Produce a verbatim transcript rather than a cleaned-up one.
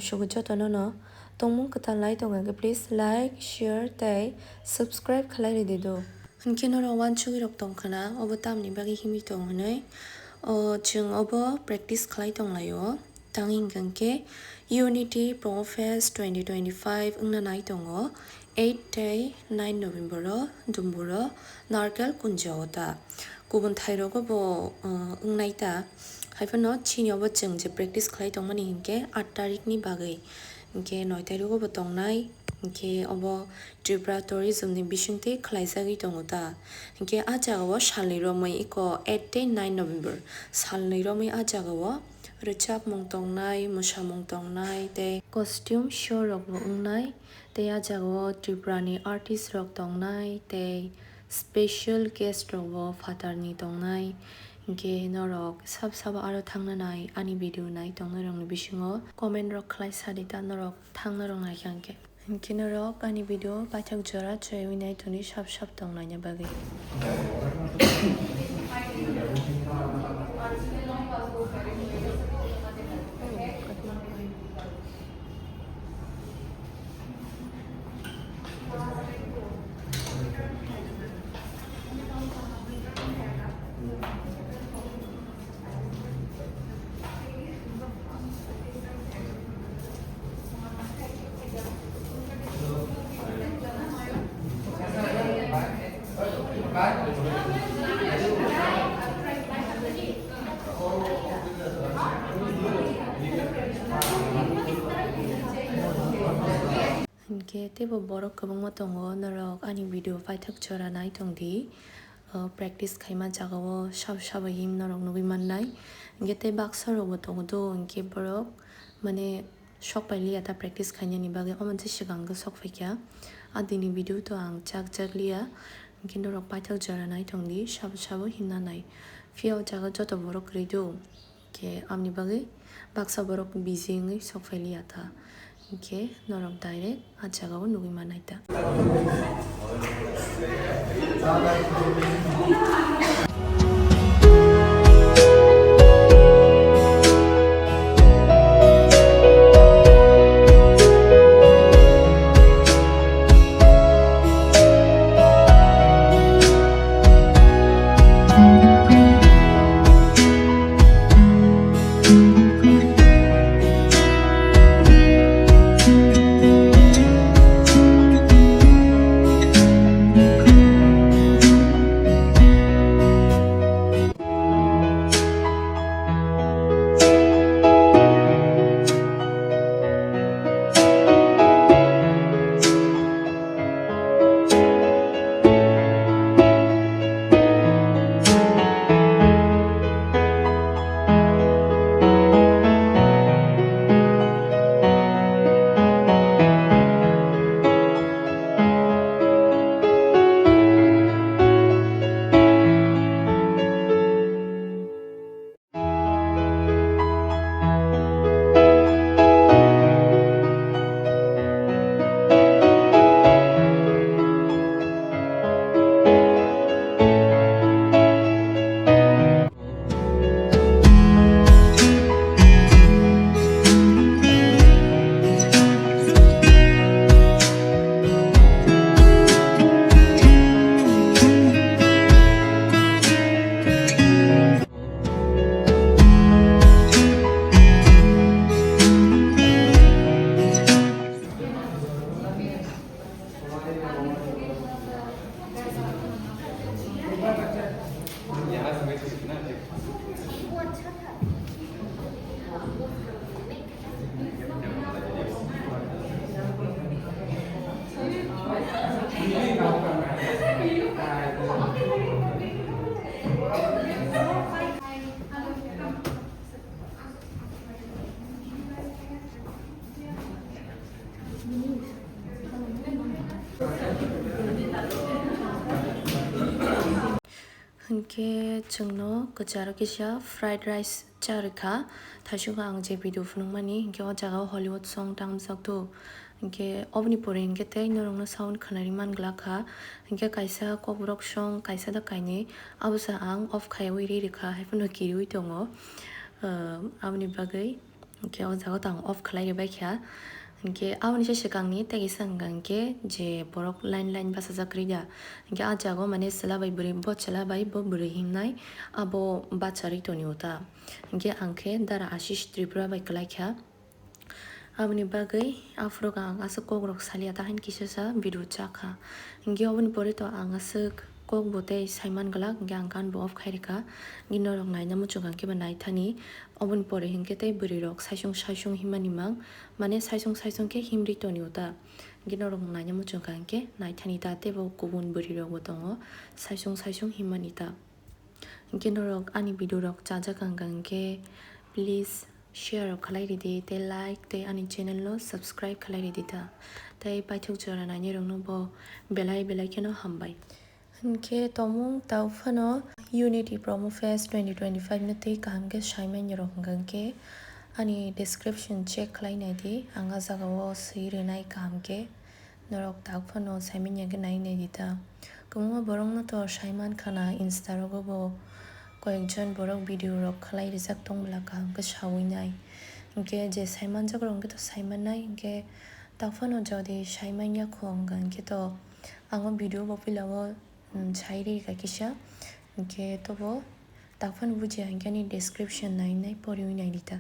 Sugo jotono no tongmung kwtal nai tongkha khe please like, share tei subscribe khlai ridi do. Hinkhe norok uansugwi rok tongkha na obo tamni bagwi himwi tong hinwi. O chwng obo practice khlai tonglaio. Tang hinkha khe Unity Promo Fest twenty twenty-five wngna nai tongo eight tei nine November o Dumbur o Narkel Kunja o ta. Kubun thai rogo bo, uh, wngnai ta. Haiphano chini obo chwng je practice khlai tongmani hinkhe aat tarikni bagwi. Hinkhe noi tarikgo bo tongnai. Hinkhe obo Tripura tourism ni bisingtwi khlaijagwi tongo ta. Hinkhe ah jagao salni romwi eko eight tei nine November salni romwi ah jagao rwchapmung tongnai, mwsamung tongnai tei costume show rokbo wngnai. Tei ah jagao Tripura ni artist rok tongnai tei special guest rokbo phatarni tongnai. Hinkhe norok sab sabo aro thangna nai ani video nai tongnairokni bisingo comment rok khlai sa di ta norok thangna rok nai kha hinkhe. Hinkhe norok ani video paithak jora chwraiwi nai tongdi sab sab tongnaina bagwi. Hinkhe teibo borok kwbangma tongo, norok ani video paithak jora nai tongdi. O, practice khaima jagao sabo sabo him norok nugwi mannai. Hinkhe tei baksa rokbo tongo do, hinkhe borok mane sok pai liya ta practice khainani bagwi, omo se swkang khe sok phaikha. A dini video to ang chak chak liya, hinkhe norok paithak jora nai tongdi, sabo sabo himna nai. Phiya o jaga joto borok kwrwi do. Khe amni bagwi baksa borok busy wngwi sok phailiya ta. Hinkhe norok direct ah jagao nugwi mannai ta. Hinkhe chwngno kwcharo kisa fried rice cha rwkha. Thaisukha ang je video phunukmani, hinkhe o jaga o Hollywood song tangmajak do. Hinkhe oboni pore hinkhe tei norokno sound khwnarwi man glak kha. Hinkhe kaisa kokborok song kaisa da kainwi abosa ang off khaiwi ri rwkha, haiphano kiriwi tongo. Ah, aboni bagwi Hinkhe o jaga o to ang off khlai ribai kha. Hinkhe aboni se swkangni tei kisa hwnka hinkhe je borok line line bachajak kwrwi da. Hinkhe ah jaga o mane chwla bai bwrwi, bo chwla bai bo bwrwi himnai abo bacharwi toni o ta. Hinkhe ang khe Dara Ashish Tripura bai kwlai kha. Aboni bagwi aphuru ang aswk kokrok salia ta hain kisa sa video cha kha. Hinkhe oboni pore to ang aswk kok bo tei saiman glak, hinkhe ang gan bo off khai rikha. Hinkhe norok naina muchung kha hinkhe bo naithani. Oboni pore hinkhe tei bwrwi rok saisung saisung himmani mang, mane saisung saisung khe himri toni o ta. Hinkhe norok naina muchung kha hinkhe naithani ta, tei bo kubun bwrwi rok bo tongo saisung saisung himmani ta. Hinkhe norok ani video rok chajak ang kha hinkhe please share rok khlai ridi tei like tei ani channel no subscribe khlai ridi ta. Tei paithak jora nainai rok no bo belai belai kheno hambai. Hinkhe tomung tau phano Unity Promo Fest twenty twenty-five no tei kaham khe saimanya rok hwnka hinkhe ani description check khlai nai di, ang ah jaga o swi rwnai kaham khe. Norok tak phano saimanya khe nai nai di ta. Kwbangma borok no to saiman khana Insta rogo bo koyek jon borok video rok khlai rijak tong bwla kaham khe sawi nai. Hinkhe je saimanjak rok hinkhe to saiman nai, hinkhe tak phano jodi saimanya kho hwnka hinkhe to ang o video bo puila o, um, sai ri kha kisa. Hinkhe to bo tak phano bujiya hinkhe ani description nai nai poriwi nai di ta.